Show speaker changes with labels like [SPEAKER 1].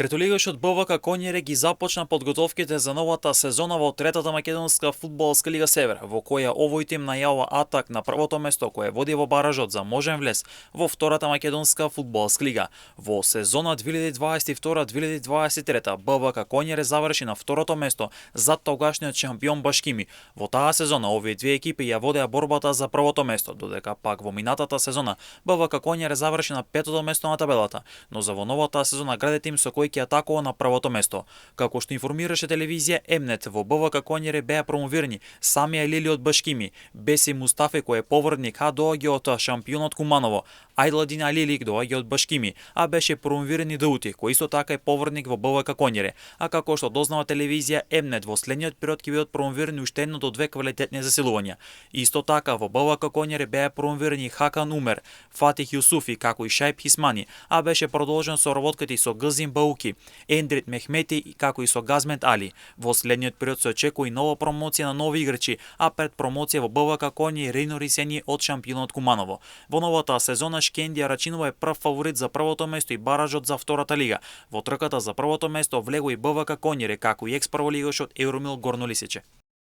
[SPEAKER 1] Третолигашот БВК Коњере ги започна подготовките за новата сезона во третата македонска фудбалска лига Север, во која овој тим најавува атак на првото место кое води во баражот за можен влез во втората македонска фудбалска лига. Во сезона 2022-2023 БВК Коњере заврши на второто место зад тогашниот шампион Башкими. Во таа сезона овие две екипи ја водеа борбата за првото место, додека пак во минатата сезона БВК Коњере заврши на петото место на табелата, но за во новата сезона граде тим со кој ќе атакува на првото место. Како што информираше телевизија Емнет, во БВК Коњере беа промовирани Самија Лили од Башкими, Беси Мустафе кој е поврдник доаѓа од шампионот Куманово, Ајдладин Алилик доаѓа од Башкими, а беше промовиран и Даути, кој исто така е поврдник во БВК Коњере. А како што дознава телевизија Емнет, во следниот период ќе бидат промовирани уште едно до две квалитетни засилувања. Исто така во БВК Коњере беа промовирани Хакан Умер, Фатих Јусуфи, како и Шајб Хисмани, а беше продолжен со работката и со Гзим Бауки, Ендрит Мехмети, како и со Газмет Али. Во следниот период се очекува и нова промоција на нови играчи, а пред промоција во БВК Коњи Рейно Рисени од шампионот Куманово. Во новата сезона Шкендија Рачинова е прв фаворит за првото место и баражот за втората лига. Во трката за првото место влегува и БВК Коњере, како и екс-прволигашот Евромил Горнолисиче.